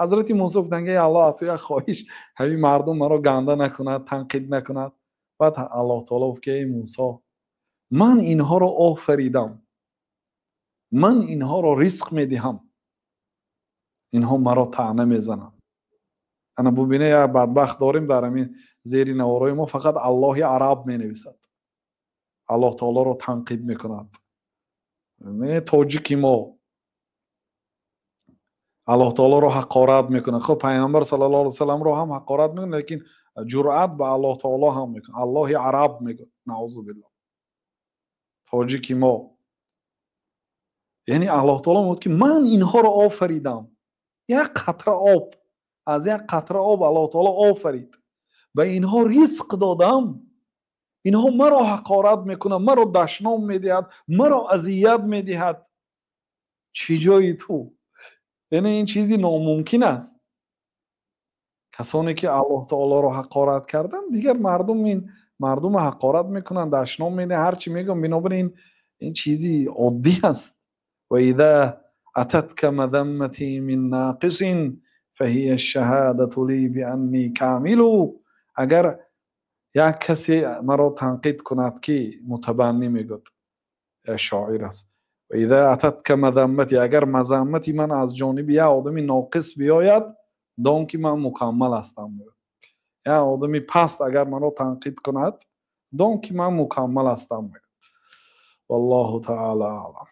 Ҳазрати Мусо гуфтанд, ки Аллоҳ, аз ту як хоҳиш, ҳамин мардум маро ганда накунад, танқид накунад. Баъд Аллоҳ таоло гуфт, ки эй Мусо, ман инҳоро офаридам, ман инҳоро ризқ медиҳам, инҳо маро таъна мезананд. Ана бубине, як бадбахт дорем дар ҳамин зери наворои мо, фақат Аллоҳи араб менависад, Аллоҳ таолоро танқид мекунад. Тоҷики мо Аллоҳ таолоро ҳақорат мекунад. Хуб, Пайғамбар саллаллоҳу алайҳи васалламро ҳам ҳақорат мекунад, лекин ҷуръат ба Аллоҳ таоло ҳам мекунад. Аллоҳи араб мегӯяд, наузу биллоҳ. Тоҷики мо. Яъне Аллоҳ таоло мегӯяд, ки ман инҳоро офаридам. Як қатра об, аз як қатра об Аллоҳ таоло офарид. Ба инҳо ризқ додам. Инҳо маро ҳақорат мекунанд, маро дашном медиҳад, маро азият медиҳад. Чӣ ҷои ту? Яъне ин чизи номумкин аст. Касоне ки Аллоҳ таолоро ҳақорат карданд, дигар мардум ин мардумро ҳақорат мекунанд, дашном медиҳанд, ҳар чӣ мегӯянд. Бинобар ин ин чизи оддӣ аст. Ва иза ататка мазаммати мин нақисин фаҳия шаҳадату ли бианни камилу. Агар як касе маро танқид кунад, ки Мутабаннӣ мегӯяд, як шоир аст, ва иза ататка мазаммати, агар мазаммати ман аз ҷониби як одами ноқис биёяд, дон ки ман мукаммал ҳастам. Як одами паст агар маро танқид кунад, дон ки ман мукаммал ҳастам. Валлоҳу таала аълам.